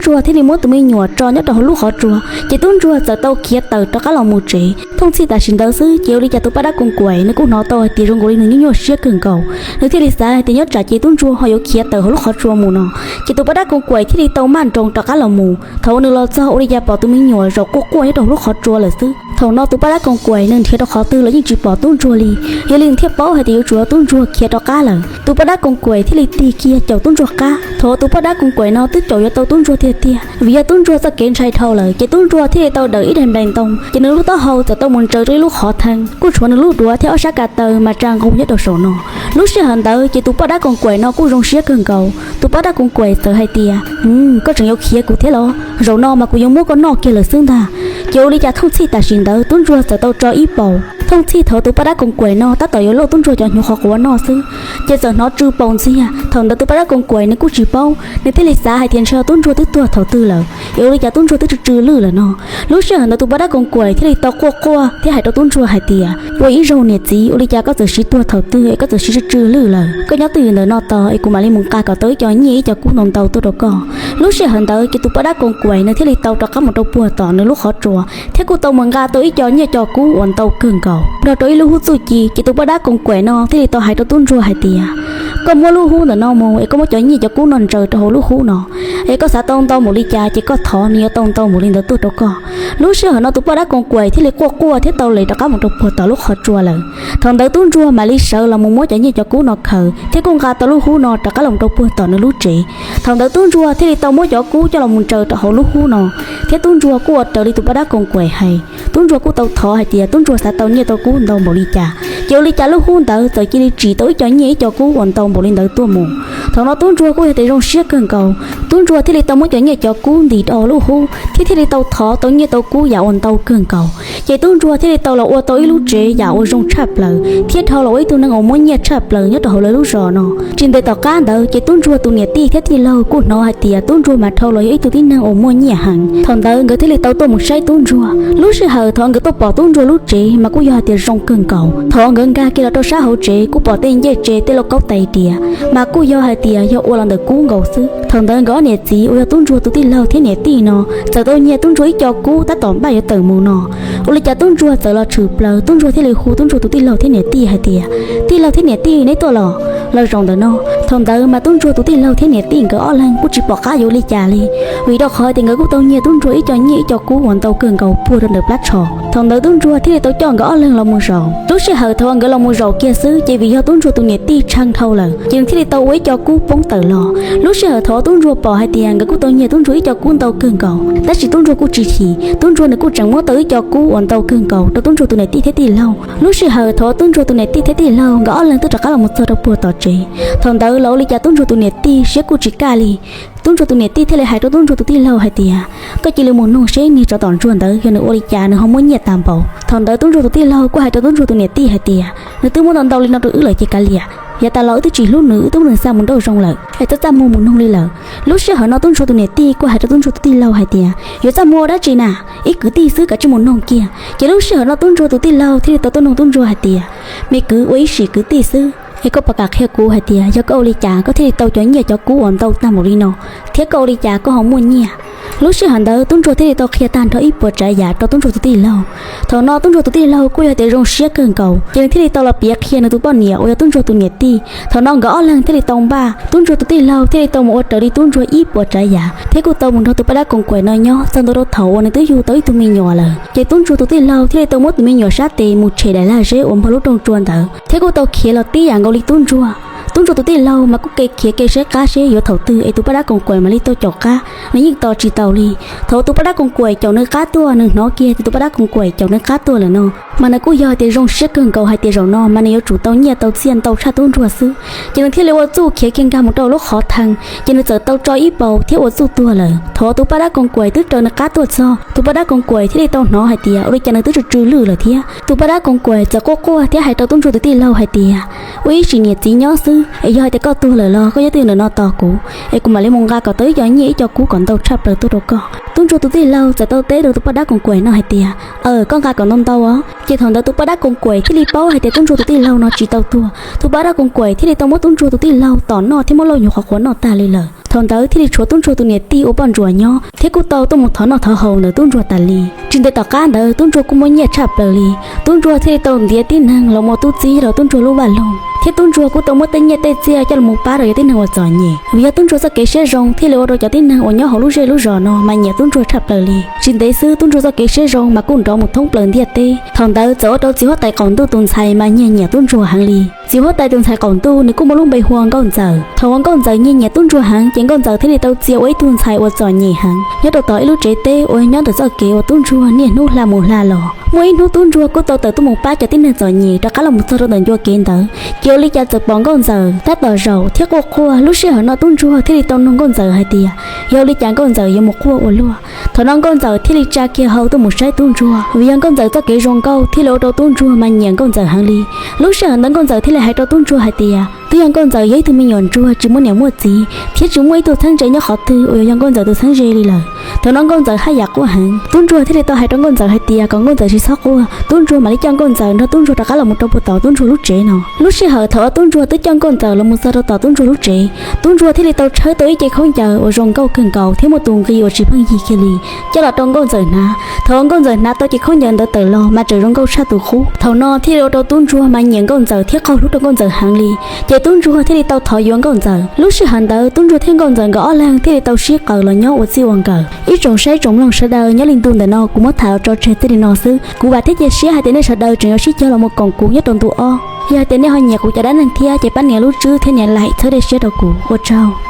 Tub ntsuag thiaj li muab tus me nyuam tso nyob rau hauv lub qhov tsua, ces tub ntsuag txawm tau khiav tawm rov qab los mus tsev. Thooj txhij tam sim ntawd xwb ces ua li cas tus poj dab koom kuaim nws kuj hnov tau hais tias zoo nkaus li nws nyuaj nyuaj siab kawg nkaus. Nws thiaj li xav hais tias nyob tsam ces tub ntsuag ho yuav khiav tawm hauv lub qhov tsua mus no. Ces tus poj dab koom kuaim thiaj li tau maj nroos rov qab los mus. Thaum uas nws los txog ua li cas pom tus me nyuam zaum quaj quaj nyob rau hauv lub qhov tsua lawm xwb. Thaum no tus poj dab koom kuaim nws nrhiav rau qhov twg los yeej tsis pom tub ntsuag li. Yog li nws thiaj paub hais tias yuav tsum yog tub ntsuag khiav rov qab lawm. Tus poj dab koom kuaim thiaj li tig kiag caum tub ntsuag qab. Thaum tus poj dab koom kuaim no twb caum yuav tau tub ntsuag tiag tiag, vim yog tub ntsuag txoj kev ntshai dhau lawm, ces tub ntsuag thiaj li tau dawm ib daim nplais ntoo, ces nws lub taub hau txawm tau mus ntsaws rau ib lub qhov theej, kuj tshuav nws lub duav thiab ob sab ka taw mas tsa nqug nyob rau saum no. Lub sij hawm ntawd ces tus poj dab koom kuaim no kuj zoo siab kawg nkaus. Tus poj dab koom kuaim txawm hais tias, Koj tseem yuav khiav kuv thiab los? Zaum no mas kuv yuav muab koj noj kiag lawm xwb ntag. Ces ua li cas thooj txhij tam sim ntawd tub ntsuag txawm tau tso ib paus. Thooj txhij thaum tus poj dab koom kuaim no tab tom yuav luaj tub ntsuag cov hnyuv qhuav qhuav noj xwb, ces txawm hnov tsw paus ntxiag. Thaum ntawd tus poj dab koom kuaim nws kuj tsis paub, nws thiaj li xav hais tias ntshe tub ntsuag twb tuag thaum twg lawm, es ua li cas tub ntsuag twb tsw tsw lwj lawm no. Lub sij hawm ntawd tus poj dab koom kuaim thiaj li tau quaj quaj thiab hais rau tub ntsuag hais tias, Ua ib zaug niam txiv, ua li cas koj txawm siv tuag thaum twg es koj txawm siv tsw tsw lwj lawm? Koj nyob twj ywm ntawm no tos es kuv mam li mus nqa kom tau ib co nyiaj ib co kub ntau ntau tuaj rau koj. Lub sij hawm ntawd ces tus poj dab koom kuaim nws thiaj li tau rov qab mus rau puag tom nws lub qhov tsua, thiab kuj tau mus nqa tau ib co nyiaj co kub uas ntau kawg nkaus nrog rau ib lub hub txuj ci. Ces tus poj dab koom kuaim no thiaj li tau hais rau tub ntsuag hais tias, Koj muab lub hub ntawm no mus es koj muab cov nyiaj cov kub no ntsaws rau hauv lub hub no, es koj xav tau ntau npaum li cas ces koj thov nws yuav tau ntau npaum li ntawd tuaj rau koj. Lub sij hawm no tus poj dab koom kuaim thiaj li quaj quaj thiab tau les rov qab mus rau puag tom lub qhov tsua lawm. Thaum ntawd tub ntsuag mam li sawv los mus muab cov nyiaj cov kub no khaws thiab kuj nqa tau lub hub no rov qab los rau puag tom nws lub tsev. Thaum ntawd tub ntsuag thiaj li tau muab cov kub coj los mus ntsaws rau hauv lub hub no, thiab tub ntsuag kuj ua raws li tus poj dab koom kuaim hais. Tub ntsuag kuj tau thov hais tias tub ntsuag xav tau nyiaj tau kub ntau npaum li cas, ces ua li cas lub hub ntawd txawm cia li tsim tau ib co nyiaj ib co kub uas ntau npaum li ntawd tuaj mus. Thaum no tub ntsuag kuj yog tias zoo siab kawg nkaus, tub ntsuag thiaj li tau muab cov nyiaj cov kub ntim rau hauv lub hub thiab thiaj li tau thov tau nyiaj tau kub yam uas ntau kawg nkaus. Ces tub ntsuag thiaj li tau los ua tau ib lub tsev yam uas zoo tshaj plaws thiab dhau los ua ib tug neeg uas muaj nyiaj tshaj plaws nyob rau hauv lawv lub zos no. Tsis ntev tom qab ntawd ces tub ntsuag tus niam tij thiab tij laug kuj hnov hais tias tub ntsuag mas dhau los yog ib tug tib neeg uas muaj nyiaj heev. Thaum ntawd nkawd thiaj li tau tuaj mus saib tub ntsuag. Lub sij hawm thaum nkawd tuaj pom tub ntsuag lub tsev mas kuj yog hais tias zoo kawg nkaus. Thaum nkawd nkag kiag los rau sab hauv tsev kuj pom tej ncej tsev tej lauj kaub tais diav mas kuj yog hais tias yog ua los ntawm kub nkaus xwb. Thaum ntawd nkawd ob niam txiv uas yog tub ntsuag tus tij laug thiab niam tij no txawm tau nyiag tub ntsuag ib co kub tab tom npaj yuav tawm mus no. Ua li cas tub ntsuag txawm los tshwm plaws, tub ntsuag thiaj li hu tub ntsuag tus tij laug thiab niam tij hais tias, Tij laug thiab niam tij, neb tuaj los? Los zaum ntawm no. Thaum ntawd mas tub ntsuag tus tij laug thiab niam tij nkawd ob leeg kuj tsis pom qab yuav ua li cas li, vim rau qhov tias nkawd kuj tau nyiag tub ntsuag ib co nyiaj ib co kub uas ntau kawg nkaus puag rau ntawm plab tsho. Thaum ntawd tub ntsuag thiaj li tau coj nkawd ob leeg los mus zaum. Lub sij hawm thaum uas nkawd los mus zaum kiag xwb ces vim yog tub ntsuag tus niam tij tshee dhau lawm ces nws thiaj li tau ua ib co kub poob tawm los. Lub sij hawm thaum uas tub ntsuag pom hais tias nkawd kuj tau nyiag tub ntsuag ib co kub ntau kawg nkaus, tab sis tub ntsuag kuj tsis chim, tub ntsuag nws kuj tseem muab tau ib co kub uas ntau kawg nkaus rau tub ntsuag tus niam tij thiab tij laug. Lub sij hawm thaum uas tub ntsuag tus niam tij thiab tij laug nkawd ob leeg twb rov qab los mus txog rau puag tom tsev, thaum ntawd los ua li cas tub ntsuag tus niam tij siab kuj tsis kaj li. Tub ntsuag tus niam tij thiaj li hais rau tub ntsuag tus tij laug hais tias, Koj cia li mus noog seb niag tsov tom ntsuag ntawd yog nws ua li cas nws ho muaj nyiaj tas npaum. Thaum ntawd tub ntsuag tus tij laug kuj hais rau tub ntsuag tus niam tij hais tias, Nws twb muab tau ntau li no rau wb lawm ces kav liam, yav tas los wb twb tsis hlub nws, wb twb muab nws xa mus nrauj zoo lawm, es txhob txaj muag mus noog li lawm. Lub sij hawm no tub ntsuag tus niam tij kuj hais rau tub ntsuag tus tij laug hais tias, Yuav txaj muag ua dab tsi na? Ib kwv tij xwb, kav tsij mus noog kiag. Ces lub sij hawm no tub ntsuag tus tij laug thiaj li tau tuaj noog tub ntsuag hais tias, Me kwv, ua ib sim kwv tij xwb, es koj puas kam qhia kuv hais tias yog koj ua li cas koj thiaj li tau cov nyiaj cov kub uas ntau tag npaum li no, thiab koj ua li cas koj ho muaj nyiaj? Lub sij hawm ntawd tub ntsuag thiaj li tau qhia tag nrho ib puas tsav yam rau tub ntsuag tus tij laug. Thaum no tub ntsuag tus tij laug kuj yog tias zoo siab kawg nkaus, ces nws thiaj li tau los piav qhia nws tus poj niam uas yog tub ntsuag tus niam tij. Thaum no nkawd ob leeg thiaj li tau npaj, tub ntsuag tus tij laug thiaj li tau mus ua raws li tub ntsuag ib puas tsav yam, thiab kuj tau mus nrog tus poj dab koom kuaim no nyob txog ntua rau thaum uas nws twb yug tau ib tug me nyuam lawm. Ces tub ntsuag tus tij laug thiaj li tau muab tus me nyuam sab tes mus tshem daim lag zeb uas npog lub rooj tsua ntawd, thiab kuj tau khiav los tib yam nkaus li tub ntsuag. Tub ntsuag tus tij laug mas kuj kev khiav kev saib qab seb yuav thaum twg es tus poj dab koom kuaim mam li tau caum qab, nws yeej tos tsis taus li. Thaum tus poj dab koom kuaim caum nws qab tuaj, nws hnov kiag tias tus poj dab koom kuaim caum nws qab tuaj lawm no, mas nws kuj yog tias zoo siab kawg nkaus hais tias zaum no mas nws yuav tsum tau nyiaj tau txiaj ntau tshaj tub ntsuag xwb. Ces nws thiaj li ua txuj khiav kiag nkag mus rau lub qhov theej, ces nws txawm tau tso ib paus thiab ua txuj tuag lawm. Thaum tus poj dab koom kuaim twb raws nws qab tuaj txog, tus poj dab koom kuaim thiaj li tau hnov hais tias ua li cas nws twb tsw tsw lwj lawm thiab. Tus poj dab koom kuaim txawm quaj quaj thiab hais rau tub ntsuag tus tij laug hais tias, Ua ib sim niam txiv nyob xwb, es yog hais tias koj tuag lawm los koj nyob twj ywm ntawm no tos kuv, es kuv mam li mus nqa kom tau ib co nyiaj ib co kub kom ntau tshaj plaws tuaj rau koj. Tub ntsuag tus tij laug txawm tau teb rau tus poj dab koom kuaim no hais tias, Aw, koj nqa kom ntau ntau os. Ces thaum ntawd tus poj dab koom kuaim thiaj li paub hais tias tub ntsuag tus tij laug no tsis tau tuag. Tus poj dab koom kuaim thiaj li tau muab tub ntsuag tus tij laug tom noj thiab muab lauj nyuv qhuav qhuav noj tag li lawm. Thaum ntawd thiaj li tshuav tub ntsuag tus niam tij ua poj ntsuam nyob thiab kuj tau tuaj mus thov noj thov haus ntawm tub ntsuag tas li. Tsis ntev tom qab ntawd tub ntsuag kuj muaj nyiaj tshaj plaws li. Tub ntsuag thiaj li tau ntiav tib neeg los ua tub txib rau tub ntsuag lub vaj loog, thiab tub ntsuag kuj tau muab tej nyiaj tej txiaj coj los pab rau cov tib neeg uas txom nyem. Vim yog tub ntsuag txoj kev siab zoo thiaj li ua rau cov tib neeg uas nyob hauv lub zej lub zos no mas nyiam tub ntsuag tshaj plaws li. Tsis ntev xwb tub ntsuag txoj kev siab zoo mas kuj nrov mus thoob plaws ntiaj teb. Thaum ntawd txawm ua rau txiv huab tais qaum ntuj tus ntxhais mas nyiag nyiam tub ntsuag heev li. Txiv huab tais tus ntxhais qaum ntuj nws kuj muaj lub npe hu ua nkauj ntxawm. Thaum uas nkauj ntxawm nyiag nyiam tub ntsuag heev ces nkauj ntxawm thiaj li tau txia ua ib tug ntxhais uas txom nyem heev nyob rau tom ib lub tsev teb uas nyob ntawm txoj kev uas tub ntsuag niaj hnub hla mus hla los. Muaj ib hnub tub ntsuag kuj tau tawm tuaj mus pab cov tib neeg txom nyem rov qab los mus txog rau ntawm ncua kev ntawd, ces ua li cas txawm pom nkauj ntxawm tab tom zaum thiab quaj quaj. Lub sij hawm no tub ntsuag thiaj li tau nug nkauj ntxawm hais tias yog ua li cas nkauj ntxawm yuav mus quaj ua luaj. Thaum no nkauj ntxawm thiaj li tsa kiag hau tuaj mus saib tub ntsuag. Vim yog nkauj ntxawm txoj kev zoo nkauj thiaj li ua rau tub ntsuag mas nyiam nkauj ntxawm heev li. Lub sij hawm ntawd nkauj ntxawm thiaj li hais rau tub ntsuag hais tias twb yog nkauj ntxawm yog ib tug me nyuam ntsuag tsis muaj niam muaj txiv thiab tsis muaj ib tug txheeb ze nyob qhov twg uas yog nkauj ntxawm tus txheeb ze li lawm. Thaum no nkauj ntxawm haj yam quaj heev, tub ntsuag thiaj li tau hais rau nkauj ntxawm hais tias kom nkauj ntxawm tsis txhob quaj, tub ntsuag mam li coj nkauj ntxawm nrog tub ntsuag rov qab los mus rau puag tom tub ntsuag lub tsev no. Lub sij hawm thaum uas tub ntsuag twb coj nkauj ntxawm los mus txog rau tom tub ntsuag lub tsev, tub ntsuag thiaj li tau tshawb tau ib ce khaub ncaws uas zoo nkauj kawg nkaus thiab muaj tus nqi uas tsis pheej yig kiag li coj los rau nkauj ntxawm hnav. Thaum uas nkauj ntxawm hnav tau ce khaub ncaws ntawd tawm los mas tseem zoo nkauj tshaj tus qub. Thaum no thiaj li ua rau tub ntsuag mas nyiam nkauj ntxawm thiab qaug hlub rau nkauj ntxawm heev li, ces tub ntsuag thiaj li tau thov yuav nkauj ntxawm. Lub sij hawm ntawd tub ntsuag thiab nkauj ntxawm nkawd ob leeg thiaj li tau sib qaws los nyob ua txij ua nkawm. Ib tsoom saib tsoom mloog sawv daws, nyob li ntu ntawm no kuv muab tham los tso tseg txij li no xwb. Kuv vam thiab cia siab hais tias nej sawv daws tseem yuav sib cog los mus koom kuv nyob rau ntu ob. Yog hais tias nej ho nyiam kuv cov dab neeg thiab ces pab nias lub tswb thiab nias like txhawb dej siab rau kuv. Ua tsaug.